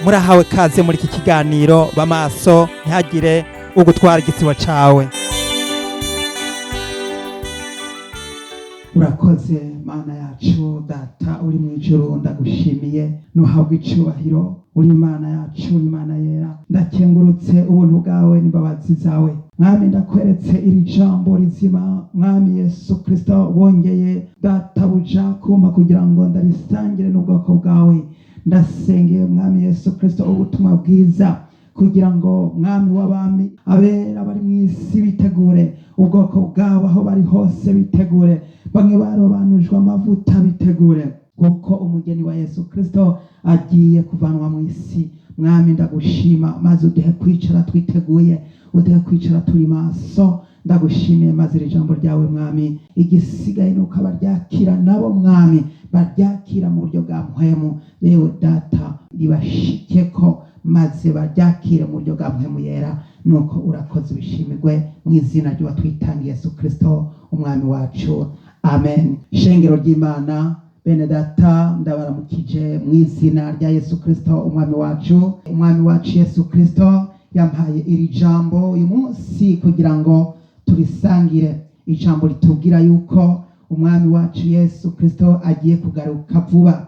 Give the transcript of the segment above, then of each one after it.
Murahawe kaze muri iki kiganiro. Bamaso, ntihagire ugutwara igitsibo cawe. Urakoze Mana yacu, Data uri mu ijuru, ndagushimiye, nuhabwa icubahiro. Uri Imana yacu, uri Imana yera. Ndakengurutse ubuntu bwawe n'imbabazi zawe. Mwami, ndakweretse iri jambo rizima, Mwami Yesu Kristo, wongeye Databuja kumpa kugira ngo ndarisangire n'ubwoko bwawe. Ndasengeye, Mwami Yesu Kristo, ubutumwa bwiza kugira ngo, Mwami w'abami, abera bari mu isi bitegure, ubwoko bwabo aho bari hose bitegure, bamwe barobanujwe amavuta bitegure, kuko umugeni wa Yesu Kristo agiye kuvanwa mu isi. Mwami, ndagushima, maze uduhe kwicara twiteguye, uduhe kwicara turi maso. Ndagushimiye, maze iri jambo ryawe, Mwami, igisigaye ni uko abaryakira nabo, Mwami, baryakira mu buryo bwa mpwemu. Yewe Data, ribashike ko maze baryakire mu buryo bwa mpwemu yera. Nuko urakoze, ubishimirwe mu izina ry'uwatwitangiye Yesu Kristo umwami wacu, amen. Shengero ry'Imana, bene Data, ndabaramukije mu izina rya Yesu Kristo umwami wacu. Umwami wacu Yesu Kristo yampaye iri jambo uyu munsi kugira ngo turisangire, ijambo ritubwira yuko umwami wacu Yesu Kristo agiye kugaruka vuba.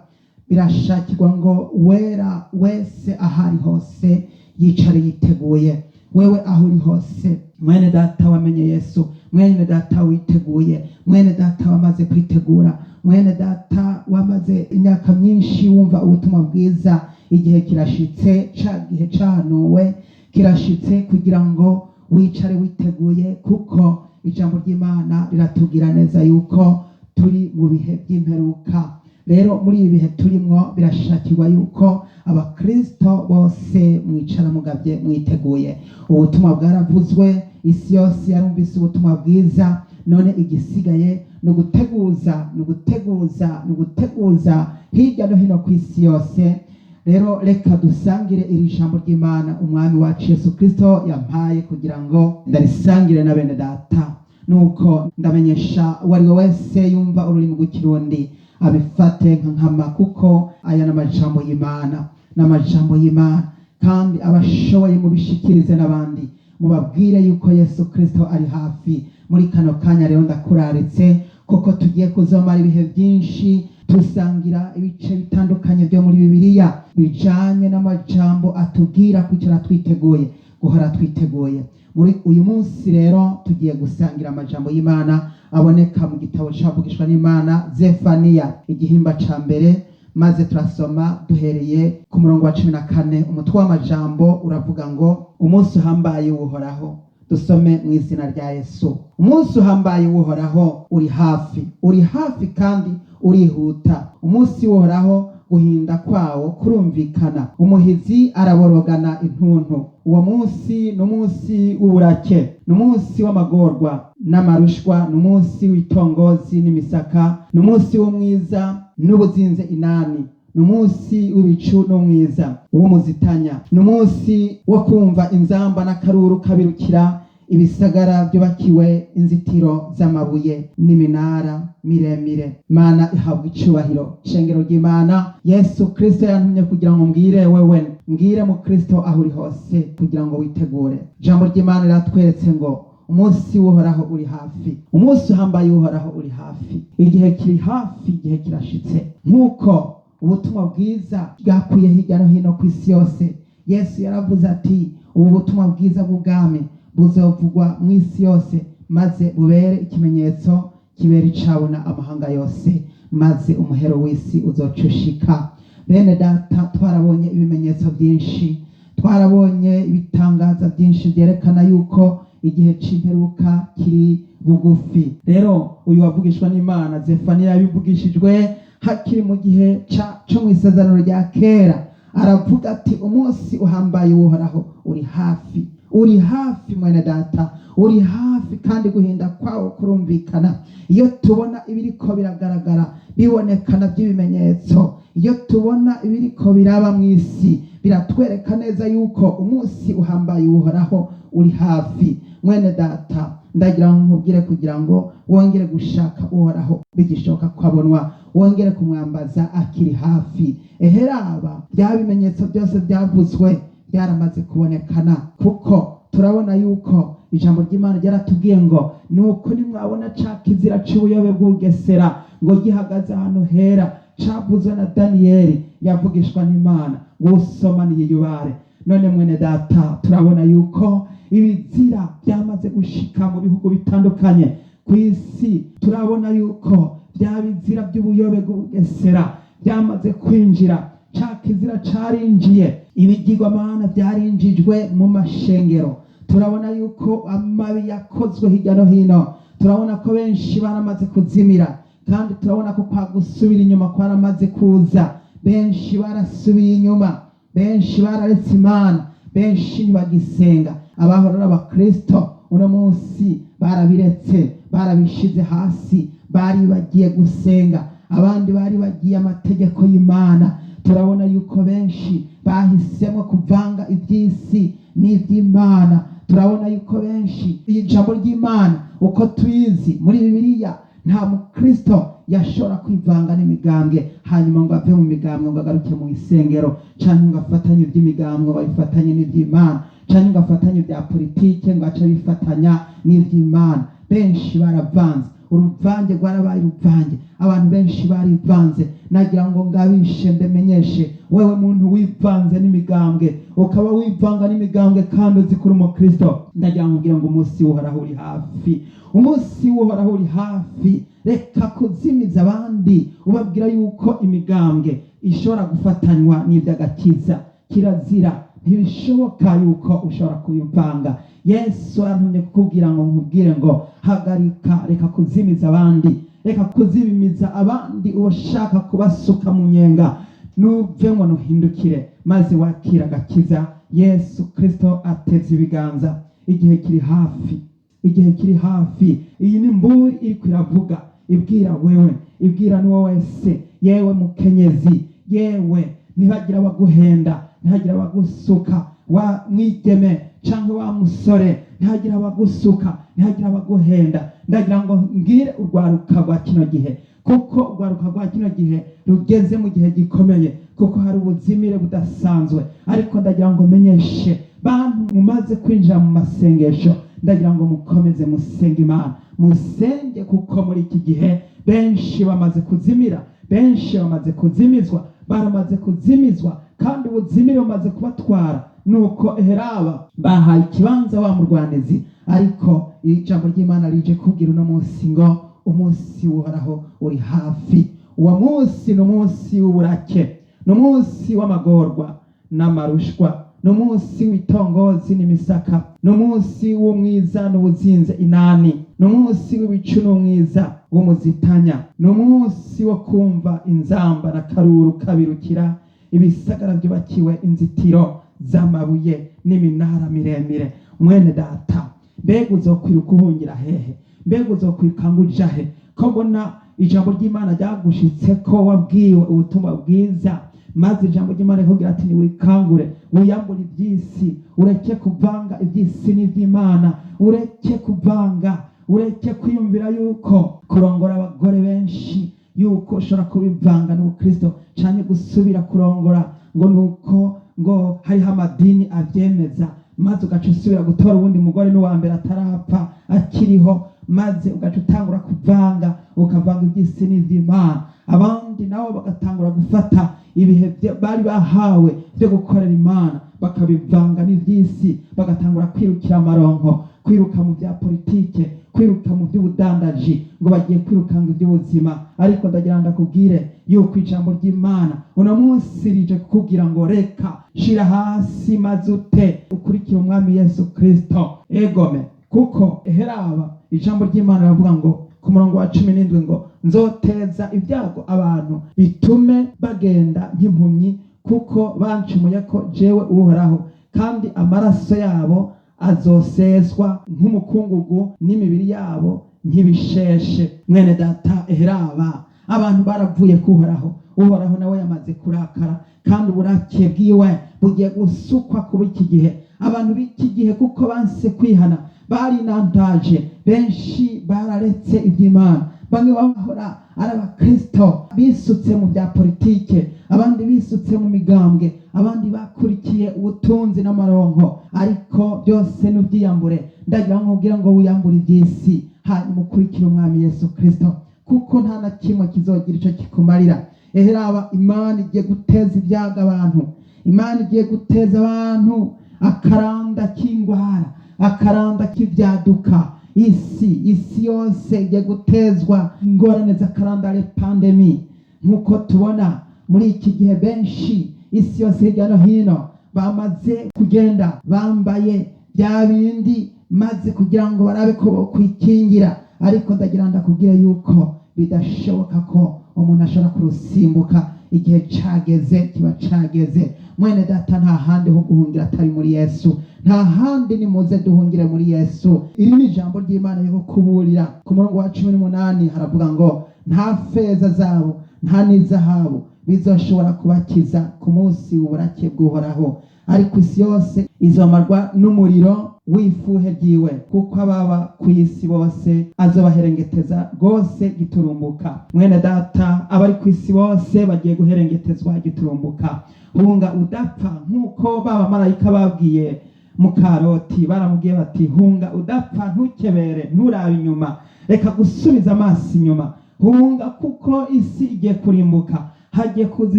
Birashakirwa ngo wera wese ahari hose yicare yiteguye. Wewe aho uri hose, mwene Data wamenye Yesu, mwene Data witeguye, mwene Data wamaze kwitegura, mwene Data wamaze imyaka myinshi wumva ubutumwa bwiza, igihe kirashitse, ca gihe cahanuwe kirashitse kugira ngo wicare witeguye, kuko ijambo ry'Imana riratubwira neza yuko turi mu bihe by'imperuka. Rero muri ibi bihe turimwo, birashakirwa yuko abakristo bose mwicara mugabye, mwiteguye. Ubutumwa bwaravuzwe, isi yose yarumvise ubutumwa bwiza. None igisigaye ni uguteguza, ni uguteguza, ni uguteguza hirya no hino ku isi yose. Rero reka dusangire iri jambo ry'Imana umwami wacu Yesu Kristo yampaye kugira ngo ndarisangire na bene Data. Nuko ndamenyesha uwo ari we wese yumva ururimi rw'Ikirundi abifate nka nkama, kuko aya ni amajambo y'Imana, ni amajambo y'Imana. Kandi abashoboye mubishikirize n'abandi, mubabwire yuko Yesu Kristo ari hafi muri kano kanya. Rero ndakuraritse, kuko tugiye kuzomara ibihe byinshi tusangira ibice bitandukanye byo muri Bibiliya bijanye n'amajambo atubwira kwicara twiteguye, guhora twiteguye. Muri uyu munsi rero tugiye gusangira amajambo y'Imana aboneka mu gitabo cavugishwa n'Imana Zefaniya, igihimba ca mbere, maze turasoma duhereye ku murongo wa 14. Umutwe w'amajambo uravuga ngo: "Umunsi uhambaye w'Uhoraho." Dusome mu izina rya Yesu. Umunsi uhambaye w'Uhoraho uri hafi, uri hafi kandi urihuta. Umunsi w'Uhoraho, guhinda kwawo kurumvikana, umuhizi araborogana intuntu. Uwo munsi ni umunsi w'uburake, ni umunsi w'amagorwa n'amarushwa, ni umunsi w'itongozi n'imisaka, ni umunsi w'umwiza n'ubuzinze inani, ni umunsi w'ibicu n'umwiza w'umuzitanya, ni umunsi wo kumva inzamba n'akaruru kabirukira ibisagara byubakiwe inzitiro z'amabuye n'iminara miremire. Mana ihabwa icubahiro. Shengero ry'Imana, Yesu Kristo yantumye kugira ngo mbwire wewe, mbwire mu Kristo aho uri hose, kugira ngo witegure. Ijambo ry'Imana riratweretse ngo umunsi w'Uhoraho uri hafi, umunsi uhambaye w'Uhoraho uri hafi, igihe kiri hafi, igihe kirashitse. Nk'uko ubutumwa bwiza bwakwiye hirya no hino ku isi yose, Yesu yaravuze ati: "Ubu butumwa bwiza bw'ubwami buzovugwa mu isi yose, maze bubere ikimenyetso kibera icabona amahanga yose, maze umuhero w'isi uzoca ushika." Bene Data, twarabonye ibimenyetso byinshi, twarabonye ibitangaza byinshi byerekana yuko igihe c'imperuka kiri bugufi. Rero uyu wavugishwa n'Imana Zefaniya yabivugishijwe hakiri mu gihe co mu isezerano rya kera. Aravuga ati: "Umunsi uhambaye uhoraho uri hafi, uri hafi, mwene Data, uri hafi kandi guhinda kwawo kurumvikana." Iyo tubona ibiriko biragaragara, bibonekana by'ibimenyetso, iyo tubona ibiriko biraba mu isi, biratwereka neza yuko umunsi uhambaye uhoraho uri hafi. Mwene Data, ndagira ngo nkubwire kugira ngo wongere gushaka Uhoraho bigishoboka ko abonwa. Wongere kumwambaza akiri hafi. Eheraba bya bimenyetso byose byavuzwe byaramaze kubonekana, kuko turabona yuko ijambo ry'Imana ryaratubwiye ngo nuko nimwabona ca kizira c'ubuyobe bw'ubugesera ngo gihagaze ahantu hera, cavuzwe na Daniyeli yavugishwa n'Imana, ngo usoma niyiyubare. None mwene data, turabona yuko ibizira byamaze gushika mu bihugu bitandukanye ku isi. Turabona yuko bya bizira by'ubuyobe bw'ubugesera byamaze kwinjira, ca kizira carinjiye, ibigirwamana byarinjijwe mu mashengero. Turabona yuko amabi yakozwe hirya no hino. Turabona ko benshi baramaze kuzimira, kandi turabona ko kwa gusubira inyuma kwaramaze kuza. Benshi barasubiye inyuma, benshi bararetse Imana, benshi ntibagisenga. Abahora ari abakristo uno munsi barabiretse, barabishize hasi, bari bagiye gusenga, abandi bari bagiye amategeko y'Imana. Turabona yuko benshi bahisemo kuvanga iby'isi n'iby'Imana. Turabona yuko benshi ijambo ry'Imana uko tuyizi muri Bibiliya, nta mukristo yashobora kwivanga n'imigambwe hanyuma ngo ave mu migambwe ngo agaruke mu isengero, canke ngo afatanye iby'imigambwe ngo abifatanye n'iby'Imana, canke ngo afatanye ibya politike ngo ace abifatanya n'iby'Imana. Benshi baravanze, uruvange rwarabaye uruvange, abantu benshi barivanze. Nagira ngo ngabishe, ndemenyeshe wewe muntu wivanze n'imigambwe, ukaba wivanga n'imigambwe kandi uzi kuri umukristo, ndagira ngo ubwire ngo umunsi w'Uhoraho uri hafi, umunsi w'Uhoraho uri hafi. Reka kuzimiza abandi ubabwira yuko imigambwe ishobora gufatanywa n'iby'agakiza. Kirazira, ntibishoboka yuko ushobora kubivanga. Yesu arantumye kukubwira ngo nkubwire ngo hagarika, reka kuzimiza abandi, reka kuzimiza abandi ushaka kubasuka mu nyenga. Nuvemo, nuhindukire maze wakira agakiza. Yesu Kristo ateze ibiganza. Igihe kiri hafi, igihe kiri hafi. Iyi ni mburi iriko iravuga, ibwira wewe, ibwira n'uwo wese. Yewe mukenyezi, yewe, ntihagira abaguhenda, ntihagira abagusuka. Wa mwigeme cyangwa wa musore, ntihagira abagusuka, ntihagira abaguhenda. Ndagira ngo mbwire urwaruka rwa kino gihe, kuko urwaruka rwa kino gihe rugeze mu gihe gikomeye, kuko hari ubuzimire budasanzwe. Ariko ndagira ngo menyeshe bantu mumaze kwinjira mu masengesho, ndagira ngo mukomeze musenge Imana, musenge, kuko muri iki gihe benshi bamaze kuzimira, benshi bamaze kuzimizwa, baramaze kuzimizwa, kandi ubuzimire bumaze kubatwara. Nuko eheraba bahaye ikibanza wa murwanizi. Ariko ijambo ry'Imana rije kubwira uno munsi ngo umunsi w'Uhoraho uri hafi. Uwo munsi ni umunsi w'uburake, ni umunsi w'amagorwa n'amarushwa, ni umunsi w'itongozi n'imisaka, ni umunsi w'umwiza n'ubuzinze inani, ni umunsi w'ibicu n'umwiza w'umuzitanya, ni umunsi wo kumva inzamba na karuru kabirukira ibisagara byubakiwe inzitiro z'amabuye n'iminara miremire. Mwene data, mbega uzokwiruka uhungira hehe? Mbega uzokwiruka ngo uja he, ko mbona ijambo ry'Imana ryagushitse, ko wabwiwe ubutumwa bwiza, maze ijambo ry'Imana rikubwira ati niwikangure, wiyambure iby'isi, ureke kuvanga iby'isi n'iby'Imana, ureke kuvanga, ureke kwiyumvira yuko kurongora abagore benshi yuko ushobora kubivanga n'ubukristo, canke gusubira kurongora ngo nuko ngo hariho amadini avyemeza, maze ugaca usubira gutora uwundi mugore n'uwa mbere atarapfa akiriho, maze ugaca utangura kuvanga, ukavanga iby'isi n'ivy'Imana. Abandi nabo bagatangura gufata ibihe bari bahawe byo gukorera Imana bakabivanga n'ivy'isi, bagatangura kwirukira amaronko, kwiruka mu bya politike, kwiruka mu by'ubudandaji, ngo bagiye kwirukanga iby'ubuzima. Ariko ndagira ndakubwire yuko ijambo ry'Imana uno munsi rije kukubwira ngo reka, shira hasi maze ute ukurikire umwami Yesu Kristo. Egome, kuko eheraba ijambo ry'Imana riravuga ngo ku murongo wa 17 ngo nzoteza ibyago abantu bitume bagenda nk'impumyi, kuko bancumuye ko jewe Uhoraho, kandi amaraso yabo azoseswa nk'umukungugu n'imibiri yabo nk'ibisheshe. Mwene data, eheraba abantu baravuye kuhoraho, Uhoraho nawe yamaze kurakara, kandi uburake bwiwe bugiye gusukwa kuba iki gihe abantu b'iki gihe, kuko banse kwihana, barinantaje, benshi bararetse iby'Imana. Bamwe bahora ari abakristo bisutse mu bya politike, abandi bisutse mu migambwe, abandi bakurikiye ubutunzi n'amaronko, ariko byose n'ubyiyambure. Ndagira ngo nkubwire ngo wiyambure iby'isi, hanyuma ukurikire umwami Yesu Kristo, kuko nta na kimwe kizogira ico kikumarira. Eheraba Imana igiye guteza ibyago abantu, Imana igiye guteza abantu akaranda k'ingwara, akaranda k'ibyaduka. Isi yose igiye gutezwa ingorane z'akaranda, le pandémie, nk'uko tubona muri iki gihe benshi isi yose hirya no hino bamaze kugenda bambaye bya bindi, maze kugira ngo barabe ko bokwikingira. Ariko ndagira ndakubwira yuko bidashoboka ko umuntu ashobora kurusimbuka. Igihe cageze kiba cageze, mwene data. Nta handi ho guhungira atari muri Yesu, nta handi. Nimuze duhungire muri Yesu. Iri ni ijambo ry'Imana ryo kuburira. Ku murongo wa 18 haravuga ngo nta feza zabo, nta n'izahabu bizoshobora kubakiza ku munsi w'uburake bw'Uhoraho, ariko isi yose izomarwa n'umuriro w'ifuhe ryiwe, kuko ababa ku isi bose azobaherengeteza rwose giturumbuka. Mwene data, abari ku isi bose bagiye guherengetezwa giturumbuka. Hunga udapfa, nk'uko ba bamarayika babwiye muka Loti. Baramubwiye bati: "Hunga udapfa, ntukebere, nturabe inyuma, reka gusubiza amaso inyuma, hunga kuko isi igiye kurimbuka, hagiye kuza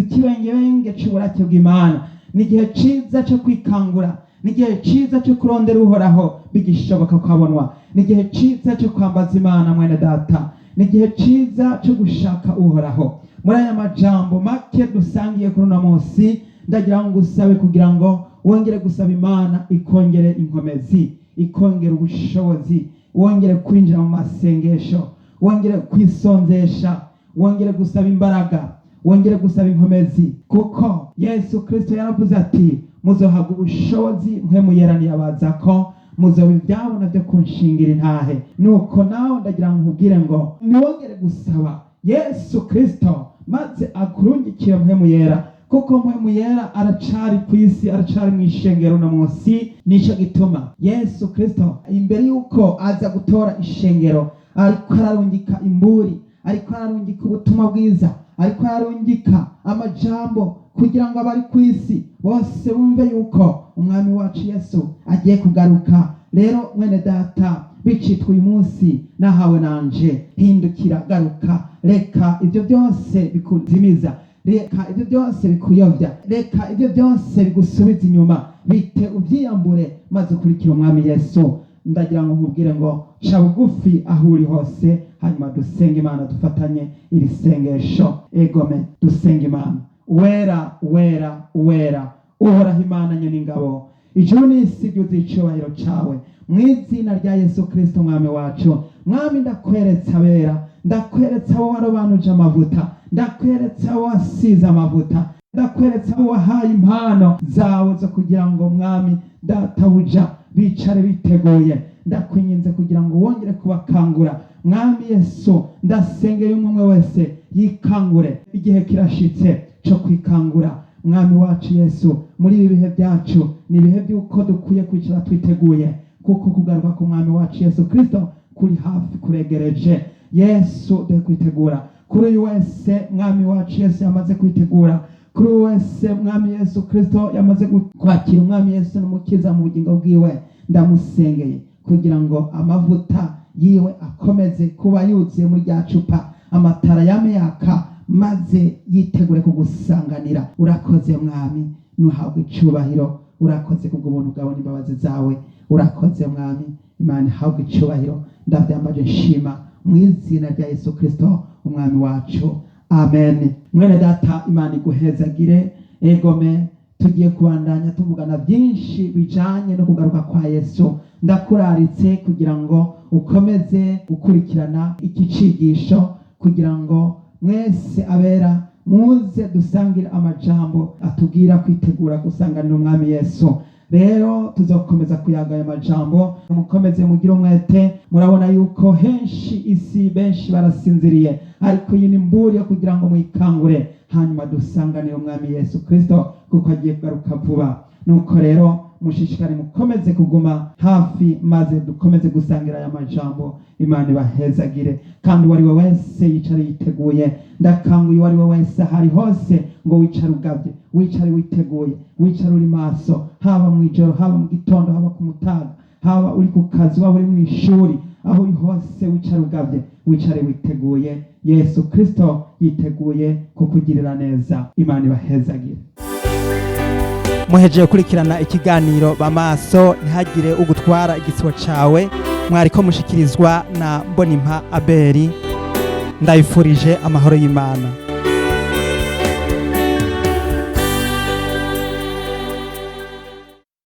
ikibengebenge c'uburake bw'Imana." Ni igihe ciza co kwikangura, ni igihe ciza cyo kurondera Uhoraho bigishoboka kwabonwa, ni igihe ciza cyo kwambaza Imana, mwene data, ni igihe ciza cyo gushaka Uhoraho. Muri aya majambo make dusangiye kuri uno munsi, ndagira ngo usabe kugira ngo wongere gusaba Imana ikongere inkomezi, ikongere ubushobozi, wongere kwinjira mu masengesho, wongere kwisonzesha, wongere gusaba imbaraga, wongere gusaba inkomezi, kuko Yesu Kristo yaravuze ati: "Muzohabwa ubushobozi Mpwemu Yera niyabaza ko, muzoba ibyabona byo kunshingira intahe." Nuko nawe ndagira ngo nkubwire ngo niwongere gusaba Yesu Kristo maze akurungikire Mpwemu Yera, kuko Mpwemu Yera aracari ku isi, aracari mu ishengero uno munsi. Nico gituma Yesu Kristo, imbere y'uko aza gutora ishengero, ariko ararungika imburi, ariko ararungika ubutumwa bwiza, ariko ararungika amajambo kugira ngo abari ku isi bose bumve yuko umwami wacu Yesu agiye kugaruka. Rero mwene data, bicitwa uyu munsi nahawe nanje, hindukira, garuka, reka ibyo byose bikuzimiza, reka ibyo byose bikuyobya, reka ibyo byose bigusubiza inyuma, bite ubyiyambure maze ukurikire umwami Yesu. Ndagira ngo nkubwire ngo ca bugufi aho uri hose, hanyuma dusenge Imana, dufatanye iri sengesho. Egome, dusenge Imana. Wera, wera, wera, Uhoraho Imana nyen'ingabo, ijuru n'isi byuzuye icyubahiro cawe. Mu izina rya Yesu Kristo umwami wacu, mwami, ndakweretse abera, ndakweretse abo warobanuje amavuta, ndakweretse abo wasize amavuta, ndakweretse abo wahaye impano zawe zo kugira ngo, mwami databuja, bicare biteguye. Ndakwinginze kugira ngo wongere kubakangura, mwami Yesu. Ndasengeye umwe umwe wese yikangure. Igihe kirashitse cyo kwikangura, mwami wacu Yesu. Muri ibi bihe byacu ni ibihe by'uko dukwiye kwicara twiteguye, kuko kugaruka k'umwami wacu Yesu Kristo kuri hafi, kuregereje. Yesu, duhe kwitegura. Kuri uyu wese mwami wacu Yesu yamaze kwitegura, kuri uyu wese mwami Yesu Kristo yamaze kwakira umwami Yesu n'umukiza mu bugingo bwiwe, ndamusengeye kugira ngo amavuta yiwe akomeze kuba yuzuye muri rya cupa, amatara yame yaka, maze yitegure kugusanganira. Urakoze mwami, nuhabwe icubahiro. Urakoze kubw'ubuntu bwawe n'imbabazi zawe. Urakoze mwami. Imana ihabwe icubahiro. Ndavyambaje nshima mu izina rya Yesu Kristo umwami wacu, amen. Mwene data, Imana iguhezagire. Egome, tugiye kubandanya tuvugana byinshi bijanye no kugaruka kwa Yesu. Ndakuraritse kugira ngo ukomeze gukurikirana iki cigisho, kugira ngo mwese abera muze dusangire amajambo atubwira kwitegura gusanganira umwami Yesu. Rero tuzokomeza kuyaga ayo majambo. Mukomeze mugire umwete. Murabona yuko henshi isi benshi barasinziriye, ariko iyi ni mburi yo kugira ngo mwikangure, hanyuma dusanganire umwami Yesu Kristo, kuko agiye kugaruka vuba. Nuko rero Mushishikare mukomeze kuguma hafi, maze dukomeze gusangira aya majambo. Imana ibahezagire, kandi uwo ari we wese yicare yiteguye. Ndakanguye uwo ari we wese ahari hose ngo wicare ugabye, wicare witeguye, wicare uri maso, haba mu ijoro, haba mu gitondo, haba ku mutaga, haba uri ku kazi, waba uri mu ishuri, aho uri hose wicare ugabye, wicare witeguye. Yesu Kristo yiteguye kukugirira neza. Imana ibahezagire. Muhejeje gukurikirana ikiganiro Bamaso ntihagire ugutwara igisibo cawe. Mwariko mushikirizwa na Mbonimpa Aberi. Ndayifurije amahoro y'Imana.